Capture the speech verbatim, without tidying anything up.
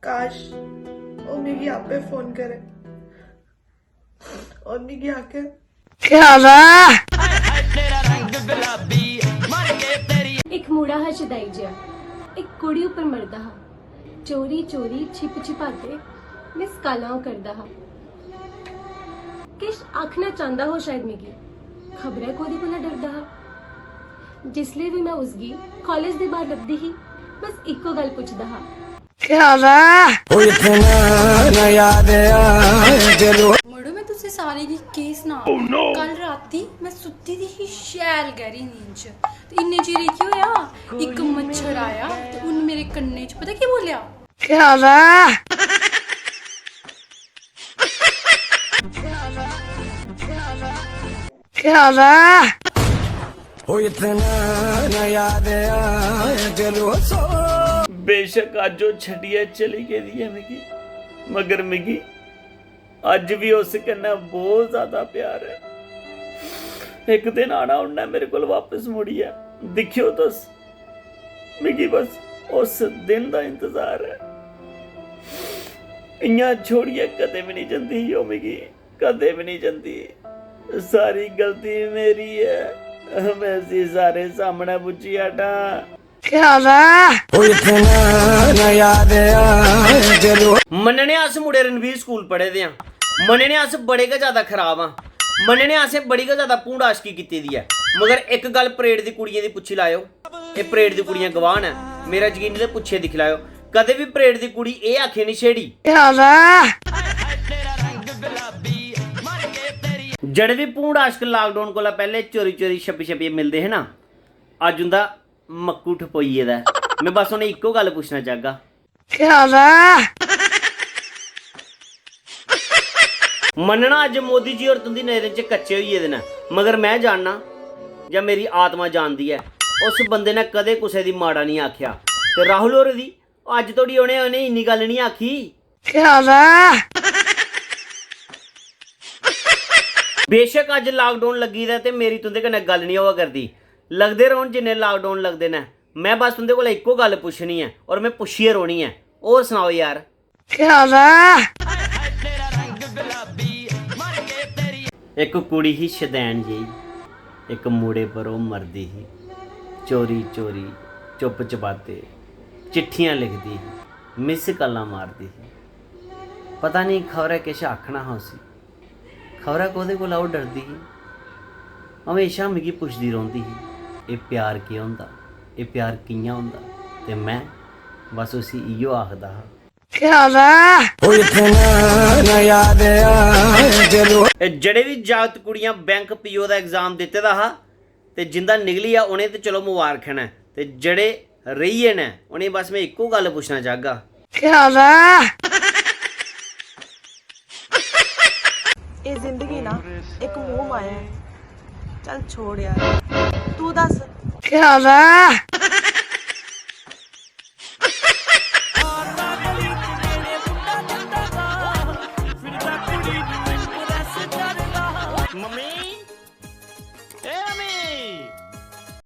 काश, ओह् मिगी आपे फोन करे और मिगी आखे। इक मुड़ा हा शदाई जेहा, इक कुड़ी उप्पर मरदा हा। चोरी चोरी छिप छिपाते मिस कालां ओह् करदा हा। किश आखना चांह्दा हो शायद मिगी, खबरै कोह्दे कोला डरदा हा। जिसलै बी में उसगी कालेज दे बाह्र लभदी ही, बस इक्को गल्ल पुछदा हा। मड़ो, में तुसें सारें गी केह् सनां? कल राती में सुत्ती दी ही शैल गैह्री नींद च, ते इन्ने चिर गी केह् होआ, इक मच्छर आया ते उन्न मेरे कन्नै च पता केह् बोलेआ? बेशक अज्ज ओह् छड्डियै चली गेदी ऐ मिगी, मगर मिगी अज्ज बी उस कन्नै बहुत ज्यादा प्यार ऐ। इक दिन आना उन्नै मेरे कोल बापस मुड़ियै। दिक्खेओ तुस, मिगी बस उस दिन दा इंतजार ऐ। इ'यां छोड़ियै कदें बी निं जंदी ही ओह् मिगी, कदें बी निं जंदी। सारी गलती मेरी ऐ, में उसी सारे सामनै पुच्छी हटां। मन्नने आं अस मुड़े रणवीर स्कूल पढ़े दे आं, मन्नने आं अस बड़े गै ज्यादा खराब आं, मन्नने आं असें बड़ी गै ज्यादा भूंड आशकी कीती दी ऐ, मगर इक गल्ल परेड दी कुड़ियें दी पुच्छी लैओ, एह् परेड दी कुड़ियां गवाह न, मेरा जकीन निं ते पुच्छियै दिक्खी लैओ, कदें बी परेड दी कुड़ी एह् आक्खै निं छेड़ी। जेह्ड़े बी भूंड आशक लाकडाउन कोला पैह्ले चोरी चोरी छप्पी छप्पियै मिलदे हे ना, अज्ज उं'दा मक्कू ठपोई गेदा ऐ। में बस उ'नें इक्को गल्ल पुच्छना चाहगा। मन्नना अज्ज मोदी जी होर तुं'दी नजरें च कच्चे होई गेदे न, मगर में जानना जां मेरी आत्मा जानदी ऐ, उस बंदे ने कदें कुसै दी माड़ा निं आखेआ। ते राहुल होर दी अज्ज धोड़ी उ'नें उ'नें इन्नी गल्ल निं आखी। बेशक अज्ज लाकडाउन लग्गी दा ऐ ते मेरी तुं'दे कन्नै गल्ल निं होआ करदी। लगदे रौह्न जिन्ने लाकडाउन लगदे न, में बस तुं'दे कोला इक्को गल्ल पुच्छनी ऐ और में पुच्छियै रौह्नी ऐ। होर सनाओ यार। इक कुड़ी ही शदैन जेही, इक मुड़े पर ओह् मरदी ही। चोरी चोरी, चुप्प चपाते चिट्ठियां लिखदी ही, मिस कालां मारदी ही। पता नेईं खबरै किश आखना हा उसी, खबरै कोह्दे कोला ओह् डरदी ही। म्हेशां मिगी पुछदी रौंह्दी ही, एह् प्यार केह् होंदा, एह् प्यार कि'यां होंदा? ते में बस उसी इ'यो आखदा हा। एह् जेह्ड़े बी जागत कुड़ियां बैंक पीओ दा एग्जाम दित्ते दा हा ते जिंदा निकली गेआ, उ'नें ते चलो मबारखां न, ते जेह्ड़े रेही गे न, उ'नें बस में इक्को गल्ल पुच्छना चाहगा। एह् जिंदगी ना इक मोह माया ऐ। चल छोड़ यार, तू दस।